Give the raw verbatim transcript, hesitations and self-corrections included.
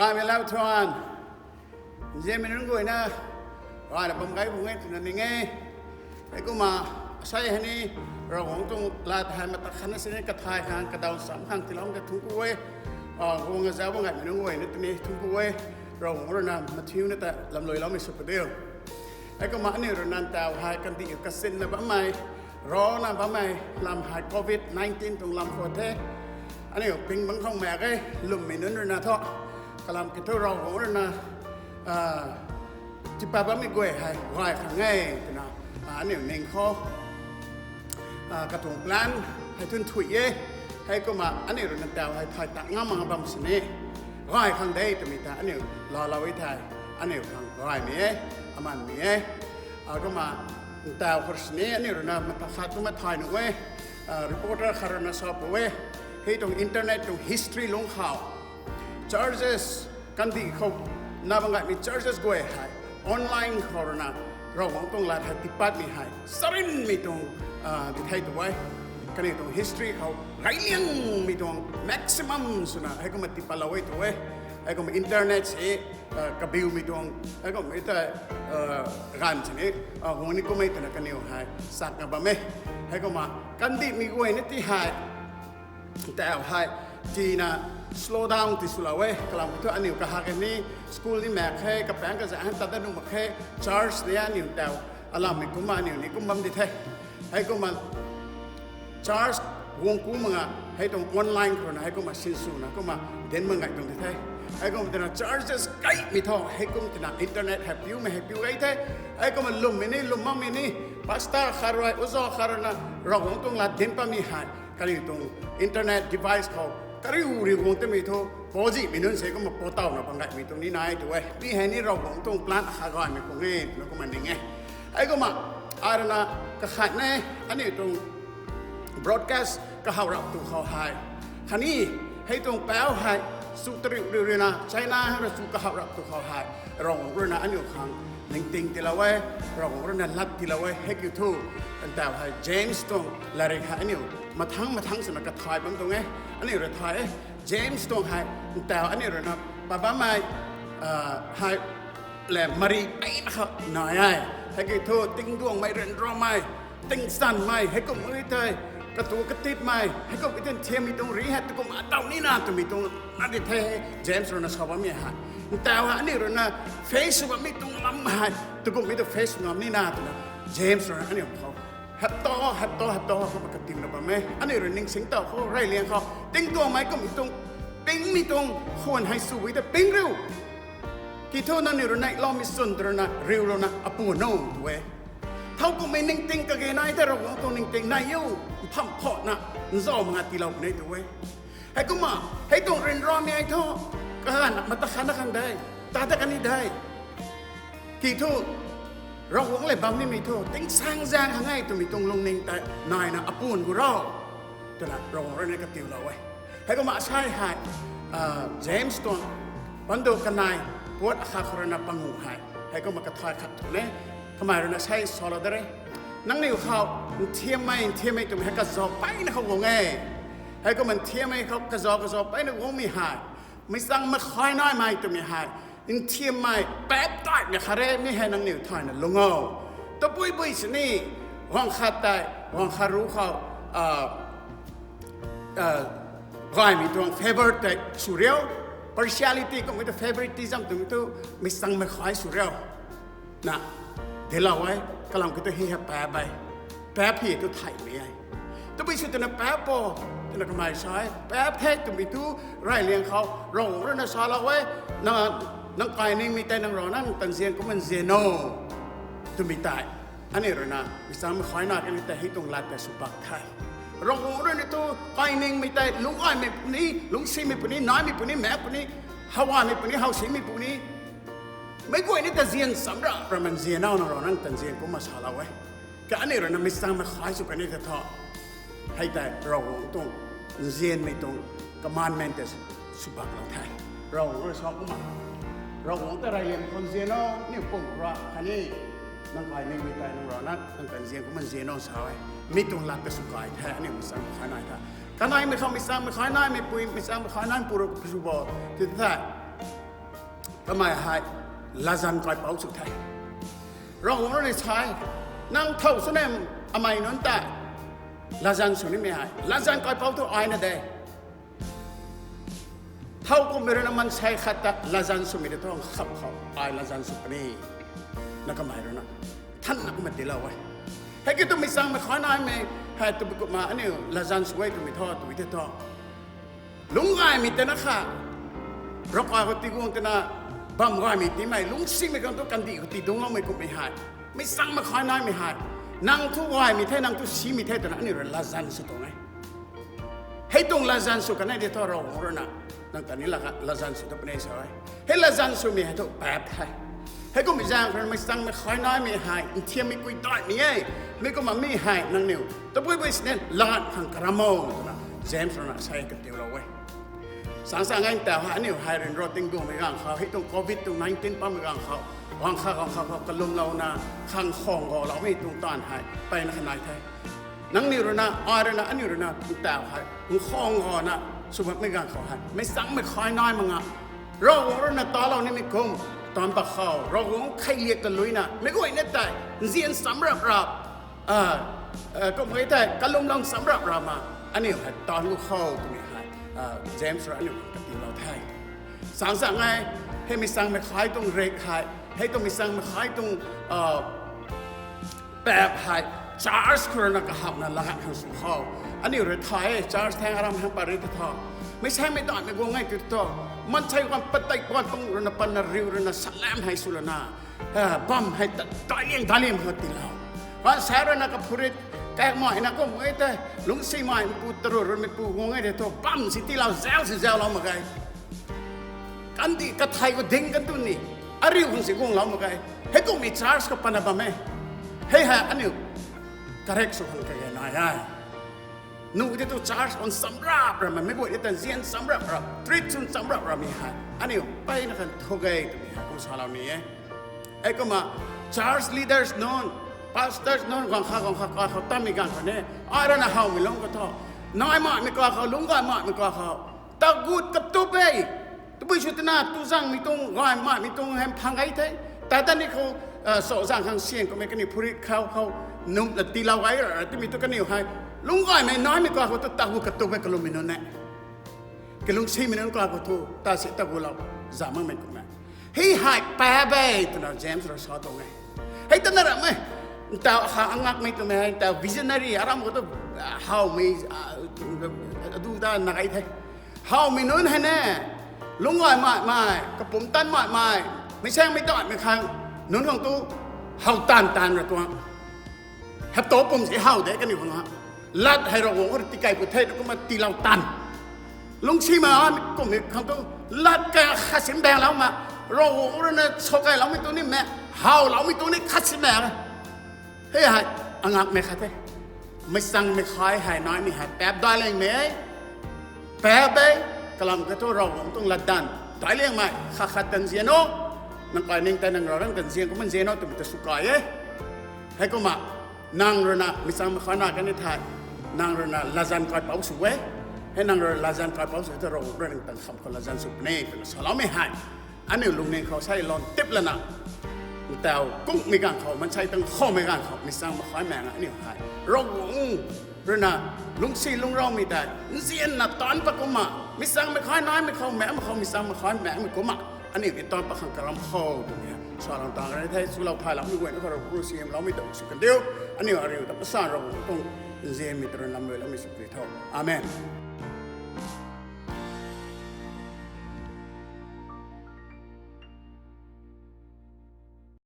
Amei lau thuan. Nzianmei nunc guayna, gayna bam gay bung e twna ning e. Heikumna, asei hei ni, Ravguangc tuang lat hei mata khatna sini kathay khang, kadaw sam khang tiilou ta thungc ku e. Guang azauc bam gaymei nunc guayna tini thungc ku e. Ravguangc ruina mathiuna ta lamluiloumei sw padiu. Heikumna aniu ruina ntaw hei kandih kasinna bammei, rana bammei lam hei covid nineteen tuang lam khou the. Aniu ping bangc khang mak e, lwmmei nunc ruina thu. Kalam kiu thu Ravguangc ruina tipat bammei guay hei gay khang e twna aniu ning khou katuang plan hei thun thuy e. Heikumna aniu ruina ntaw hei thay tak ngam mak bam sini, gay khang de twmei ta aniu laalou e thei, aniu khang gaymei e, amanmei e. Kumna ntaw khou sini aniu ruina mata khat kumna thay nuh e. Reporter khat ruina sa pu e, hei tuang internet tuang history lungc khou churches, kandih khou na bam gaymei churches guay hei online khou ruina Ravguangc tuang lat hei tipatmei hei sarinmei tuang di the tu e. Kaniw tuang history khou gayliangmei tuang maximum swna heikumna tipatlou e tu e. Heikumna internet se kabiumei tuang, heikumna ta ganv sini guang ni kummei twna kaniw hei sakna bam e. Heikumna kandihmei guayna ti hei ntaw hei tina slow down ti swlou e. Kalam kiu thu aniu kahak e ni, school ni mak khe, kapaengc kazanc hei tat dat nuh mak khe, church ni aniu ntaw alammei kumna aniu ni kum bam di the. Heikumna church guang ku mak nga, hei tuang online khou ruina heikumna sinswna kumna dinc mak gay tuang di the. Heikumna tina churches kaimei thu heikum tina internet hei piumei hei piu gay the. Heikumna lwmmei ni lwm makmei ni, pastor khat rui, uza khat ruina Ravguangc tuang lat dinc patmei hei kaniw tuang internet device khou kariu riu guang tamei thu, pazihmei nunc se kumna patawna bam gaymei tuang ni nai tu e. Mi hei ni Ravguangc tuang plan akhat gaymei khang e twna kumna ning e. Heikumna, ai ruina kakhat ne, aniu tuang broadcast kahaw rap tu khou hei, khatni hei tuang pau hei chu tariu riu ruina China hei rui chu kahaw rap tu khou hei, Ravguangc ruina aniu khang ningting tiilou e, Ravguangc ruina lat tiilou e. Hei kiu thu ntaw hei James tuang latrik hei aniu mathangc mathangc swna kathay bam tuang e. Aniu rui thay e, James tuang hei ntaw aniu ruina pat bammei hei le mari peyna kha nai e. Hei kiu thu tingduangmei, ryanramei, tingsanmei, heikumhmei tei katu katipmei, heikumhmei tei nthiammei tuang ri hei tukumh ataw nina twmei tuang na di the. James ruina sa bammei hei ntaw hei aniu ruina face sw bammei tuang lam hei tukumhmei tu face sw ngam nina twna James ruina aniu khou hapta hapta hapta khou katiuna bam e. Aniu rui ningsing taw khou reyliang khou tingduangmei kumhmei tuang pingmei tuang khwan hei sw e ta ping riu. Kiu thu nangniw rui neihloumei chwn tw ruina riulouna apuan o tu e. Thowkumhmei ningting kage nai tei Ravguangc tuang ningting nai o, ntham phana nzau mak nga tiilou puni tu e. Heikumna hei tuang ryanramei hei thu kaganv mata khatna khang de, ta ta kan ni de. Kiu thu Ravguangc lev bam nimei thu tingsaengzaeng khang e twmei tuang lungning tei naina apuan gu ro twna Ravguangc ruina katiulou e. Heikumna asei hei James tuang pandu kanei puat akhat khou ruina pangu hei heikumna kathay khat tu e. Kamei ruina asei salou da re. Nangniw khou nthiammei nthiammei twmei hei kazauh peyna khou guang e. Heikumna nthiammei khou kazauh kazauh peyna guangmei hei, meic chang meic khay naimei twmei hei nthiammei paap taimei khat re. Mi hei nangniw thayna lung o. Tabui bui sini, guang khat tei guang khat ru khou gaymei tuang favour tei sw riu, partiality kumhmei tu favoritism twmei tu meic chang meic khay sw riu na, delou e. Kalam kiu thu hei hei paap e, paap hei tu theihmei e. Tabui sw twna paap o twna kamei sa e, paap the twmei tu reyliang khou Ravguangc ruina salou e, nang, nang kai ningmei tei nang rana nang tanzian kumna nzian o twmei tei aniu ruina meic chang meic khay na kani tei hei tuang lat tei sw bak the. Ravguangc ruina tu kai ningmei tei lungc gaymei puni, lungcsimei puni, naimei puni, maek puni, howmei puni, howsimei puni, meic guay ni ta nzian cham ra, raman nzian o, nang rana nang tanzian kumna salou e. Kaniw ruina meic chang meic khay sw kani ta thu, hei tei Ravguangc tuang nzianmei tuang commandment tei sw baklou the. Ravguangc rui sa kumna, Ravguangc ta reyliang khou nzian o, aniu pum ra khatni nang kai ningmei tei nang rana nang tanzian kumna nzian o sa e. Mi tuang lat ta sw kai the, aniu meic chang meic khay nai the. Kaneimei khou meic chang meic khay naimei pui, meic chang meic khay naimei pui rui sw bo ti the. Kamei hei latzan kaipouc sw the. Ravguangc rui ni sa e, nang thow sw ne, amei nunc ta latzan sw nimei hei latzan kaipouc thu ai na de. Thow kumhmei rui na maansei khat ta latzan swmei tei thu kham khou ai latzan sw puni, na kamei rui na thanna kumna tiilou e. Hei ki twmei changmei kha naimei hei tabui kumna aniu latzan sw e twmei thu tw tei thu, lungcgaymei tana kha, ravkai khou tiguang tana bam gaymei tiimei lungcsimei khang thu kandih khou tidungcloumei kumhmei hei, meic changmei kha naimei hei, nang thu gaymei the, nang thu simei the twna aniu rui latzan sw tuang e. Hei tuang latzan sw kanei tei thu Ravguangc rui na nang ta ni la- latzan sw ta puni sa e. Hei latzan swmei hei thu paap the. Heikumhmei zaeng khou rui meic changmei kha naimei hei nthiammei kui daihmei e. Mi kumna mi hei nangniw tabui bui sini lat khang karam o twna James rui na sa e, katiulou e. Sangsa ngai ntaw hei aniu hei ryanra tingduangmei ganv khou, hei tuang covid tuang nineteen pammei ganv khou, guang kha guang kha khou kalumlouna khang khang galoumei tuang taanv hei mpeyna kha nai the. Nangniw rui na, ai rui na, aniu rui na ntaw hei nkhang gana sw bammei ganv khou hei meic changmei kha nai mak nga, Ravguangc rui na talou nimei kum taanv pat khou Ravguangc kheiliak ta luina meic guayna tei nzian cham rap rap, kumhmei tei kalumlou cham rap rap ma, aniu hei taanv gu khou twmei hei James rui aniu katiulou the. Sangsa ngai, hei meic changmei kha tuang rik hei, hei tuang meic changmei kha tuang paap hei church khou rui na kahawna lagat khang sw khou, aniu rui thay e, church thaeng aram hang pat ri ta tho, meic saengmei daihmei guang e tw thu, maansei kan pateih pan tuang rui na, pana riu rui na, salam hei sw lana, bam hei ta dailiang dailiang khou tiilou. Kan sa rui na kaphurit kakmei na kumhmei tei lungcsimei mpu taru rui meipu guang e tei thu bam si tiilou, zau si zaulou mak ge. Kandih kathei khou ding kan tu ni, ariu khang si guanglou mak ge. Heikumhmei church khou pana bam e. Hei hei aniu correct sw khang kage nai e. Nu tei thu church khou cham rap rap ma, meic guay ta nzian cham rap rap, treat swn cham rap rap mi hei aniu mpeyna khan thu ge twmei hei kum salou ni e. Heikumna church leaders nunc, pastors nunc guang kha guang kha kakhou tammei ganv khou ni, ai rui na howmei lungc khou thu, nai makmei kakhou, lungc gay makmei kakhou, tagut katup e. Tabui sw twna tu zangmei tuang, gay makmei tuang hei phang gay the. Tata ni khou, sa zang khang sian kummei kaniw phurit khou khou, num la tiilou gay ra ra timei tu kaniw hei lungc gaymei naimei kakhou tu tagut katup e kalummei nunc e. Kalungcsimei nunc kakhou thu ta si tagulou zam makmei kum e. Hei hei paap e twna James rui sa tuang e. Hei tana ram e. Ntaw kha angakmei twmei hei ntaw visionary aram khou tu, howmei, adu da na gay the. Howmei nunc hei ne, lungc gay makmei, kapumc tan makmei, meic saengmei daihmei khang, nunc khang tu how taanv taanv ra tuang. Hei tu pum si how de kaniw khang ha. Lat hei Ravguangc khou rui tikei pu the na kumna tiilou taanv. Lungcsimei kumhmei khang tu, lat kha khat sim baenglou ma, Ravguangc rui na sa kailoumei tu ni mei, howloumei tu ni khat sim baeng. Hei hei angakmei khat the. Meic changmei kha hei naimei hei paap dailiangmei paap e. Kalam kha thu Ravguangc tuang latdanv dailiangmei khat khat ta nzian o. Nang kai ning tei nang Ravguangc ta nzian kumna nzian o twmei ta sw kai e. Heikumna nang rui na meic changmei kha nai kan ni thei, nang rui na latzan kaipouc sw e. Hei nang rui latzan kaipouc sw the, Ravguangc rui nang tang kham khou latzan sw puni twna saloumei hei aniu lungning khou sei lon tip lana, ntaw kungmei ganv khou, maansei tang khowmei ganv khou meic changmei kha maek aniu hei Ravguangc rui na lungcsi lungcraumei tei nzianna taanc pat kumna, meic changmei kha naimei khou maekmei khou, meic changmei kha maekmei kumna, aniu ni taanc pat khang karam khou twmei salou tang e. Thei swlou thayloumei guayna khou Ravguangc rui siamloumei ta sw kandiu. Aniu ariu ta pasan Ravguangc tuang nzianmei ta rui lamluiloumei sw kri tho. Amen.